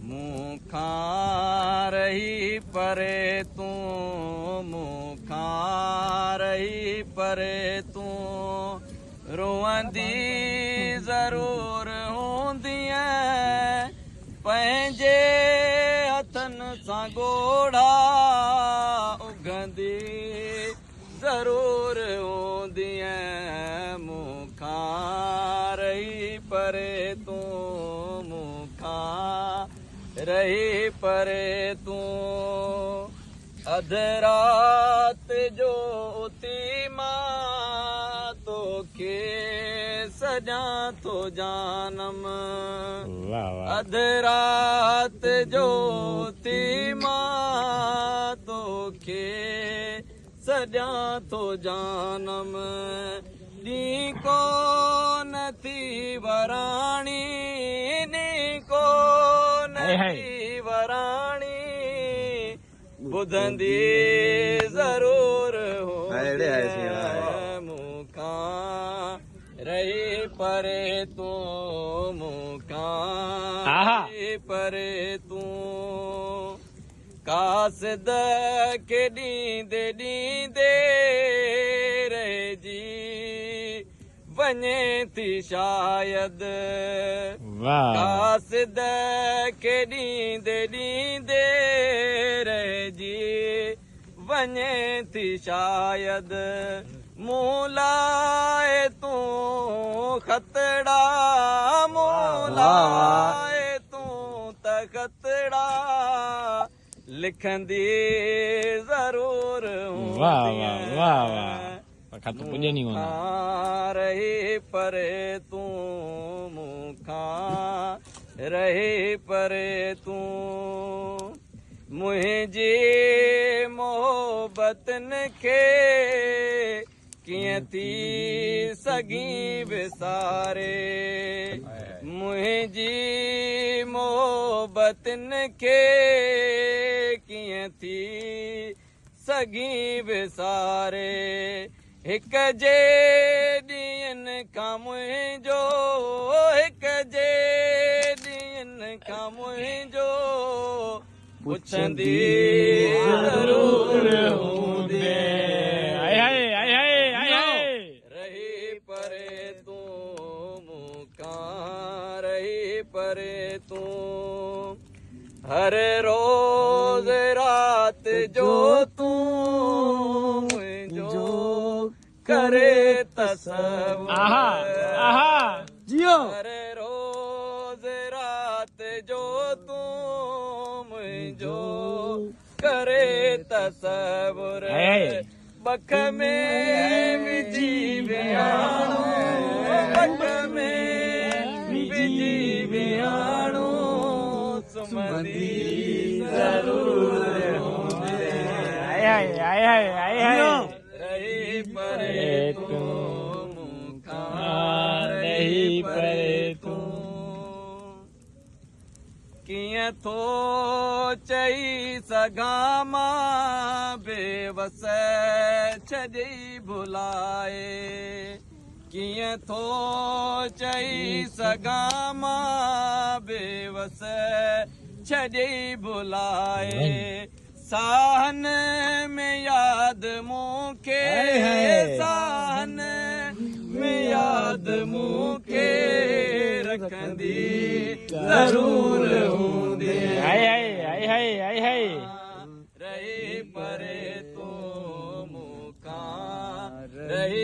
مون کان رهي پري تون، مون کان رهي پري تون، روئندي ضرور هوندينء، پنهنجي هٿن سان ڳوڙها اگهندي ضرور هوندينء، مون کان رهي پري تون، مون کان رهي پري تون، اڌ رات جو اٿي مان توکي سڏيان ٿو جانم، اڌ رات جو اٿي مان توکي سڏيان ٿو جانم، ڏينهن ڪو نه ٿي وراڻي، ڏينهن ڪو نه ٿي وراڻي، ٻڌندي ضرور هوندينء، مون کان رهي پري تون، مون کان رهي پري تون، قاصد کي ڏيندي ڏيندي رهجي وڃي ٿي شايد، قاصد کي ڏيندي ڏيندي رهجي وڃي ٿي شايد، مون لاء تون خطڙا، مون لاء تون ته خطڙا لکندي ضرور هوندينء، مون کان رهي پري تون، مون کان رهي پري تون، منهنجي محبتن کي ڪيئن ٿي سگهين وساري، منهنجي محبتن کي ڪيئن ٿي سگهين وساري، هڪ جي ڏينهن کان منهنجو، هڪ جي ڏينهن کان منهنجو پڇندي ضرور هوندين، رهي پري تون مون کان رهي پري تون، هر روز رات جو تون منهنجو ڪري تصور، هر روز رات جو تون منهنجو ڪري تصور، بک ۾ وجهي وياڻو، بک ۾ وجهي وياڻو، سمهندي ضرور هوندين، رهي پري تون مون کان رهي پري تون، ڪيئن ٿو چئي سگهان مان بيوس ڇڏي ڀلائي، ڪيئن ٿو چئي سگهان مان بيوس ڇڏي ڀلائي، ساهن ۾ ياد مون کي، ساهن ۾ ياد مون کي رکندي ضرور هوندين، رهي پري تون مون کان رهي.